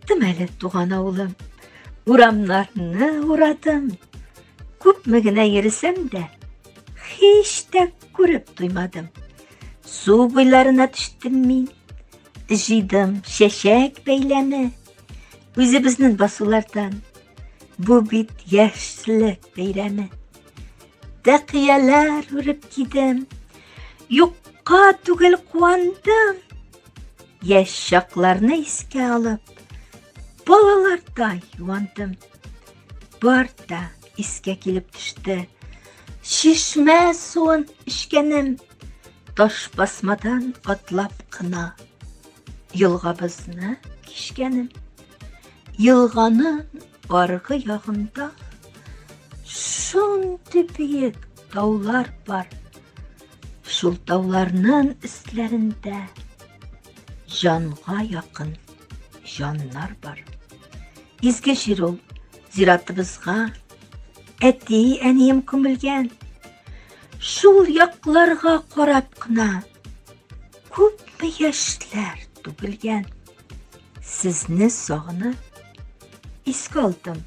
Кайттым әле туган авылым. Урамнарны урадым. Күпме генә йөресәм дә, һич тә күреп туймадым. Су буйларына төштем мин. Җыйдым чәчәк бәйләме. Үзебезнең басулардан. Бу бит яшьлек бәйрәме. Тәкыяләр үреп кидем. Юкка түгел куандым. Яшь чакларны искә алып, балалардай юандым. Бар да искә килеп төште. Чишмә суын эчкәнем, таш басмадан атлап кына елгабызны кичкәнем. Елганың аргы ягында шундый биек таулар бар. Шул тауларның өсләрендә җанга якын җаннар бар. Изге җир ул, зиратыбызга әти әнием күмелгән. Шул якларга карап кына күпме яшьләр түгелгән. Сезне сагынып искә алдым.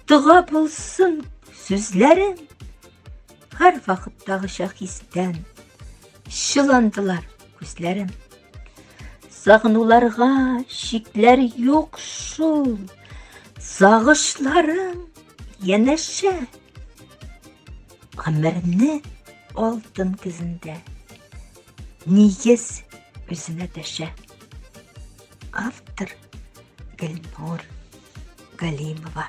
Дога булсын сүзләрем. Һәр вакыттагыча хистән чыландылар күзләрем. Сагынуларга чикләр юк шул. Сагышларым янәшә. Гомерне алтын көзендә нигез үзенә дәшә. Автор Гөлнур Галимова.